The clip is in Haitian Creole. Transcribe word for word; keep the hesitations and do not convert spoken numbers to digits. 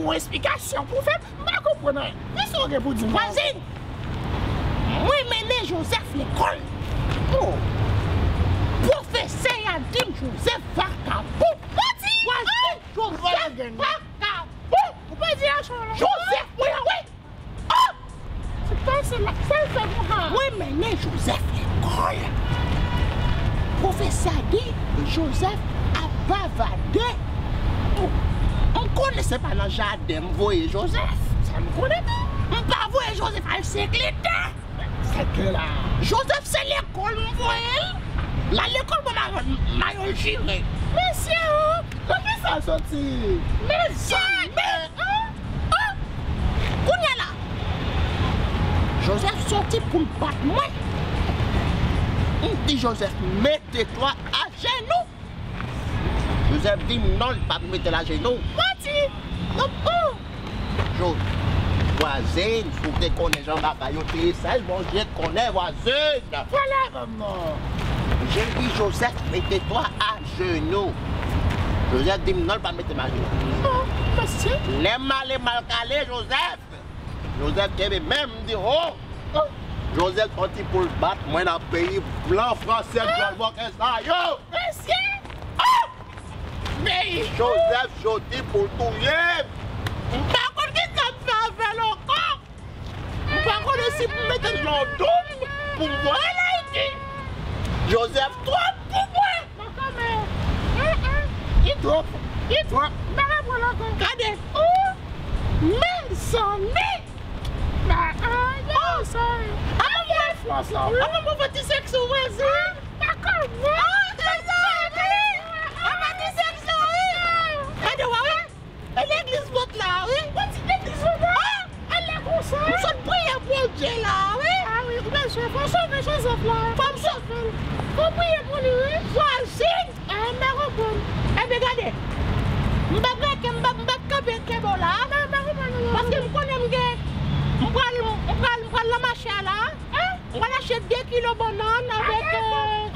Yon esplikasyon pou fè m, m pa konprann anyen. Kisa w gen pou di m? Vwazin, mwen mennen Joseph lekòl. Oh. Pwofesè a di m Joseph vakabon. Vwazin, Joseph vakabon. Ou pa di asan la. Joseph, mwen, wi. Oh! Se pa se la, sa l fè konsa. Mwen mennen Joseph lekòl. Pwofesè a di Joseph ap bavade. Oh, m konnen se pa nan jaden m voye Joseph. Sa m konnen tou. M pa voye Joseph al sekletan. Sa k gen la? Joseph se lekòl m voye l. L al lekòl pou mayo l chire. Mesye o! Kote sa soti? Mesye! An! An! Kounye a la, Joseph soti pou l bat mwen. M di Joseph, mete twa ajenou. Joseph di m non, li p ap mete l ajenou. Manti! Non, oh! Jo, vwazin, si w te konnen jan bagay yo te ye, sèl Bondye konnen, vwazin. Pale avè m non. Je di Joseph, mete twa ajenou. Joseph di m non, l pa mete m ajenou. Oh, mesye. Lè m ale m al kale Joseph. Joseph kenbe men m, m di, oh! Oh! Joseph soti pou l bat mwen nan peyi blan fransè djòl vòkè sa yo. Mesye! Oh! Men Joseph soti pou l touye m. M pa konn kisa m fè avè l ankò. M pa konnen si pou m mete l nan do m pou m voye l Ayiti. Joseph twòp pou mwen. Mwen kanpe. Li twòp. Li twòp. M pa ka pran l ankò. Gade. Oh! Mezanmi! Ba, ah, non, sorry. Avan mwen fò sa, avan mwen fè ti sèks ou vwazin. Ah, mezanmi! Avan ti sèks ou, wi. Gade, w a wè? E legliz vòt la, wi. Ou di legliz vòt la? Ah! Al la konsa. M sot priye Bondye la, wi. Ah wi, ou bezwen fò sove Joseph la. Fò m sove l. Fò priye pou li, wi. Vwazin! Ah, m pa konprann. Ebyen, gade. M p ap rete, m p ap, m p ap kanpe kenbe w la. Non, m pa konprann ou. Paske m konnen m gen, m pral, m pral, m pral nan mache a la. Hein? M pral achte de kilo bannann avèk, euh,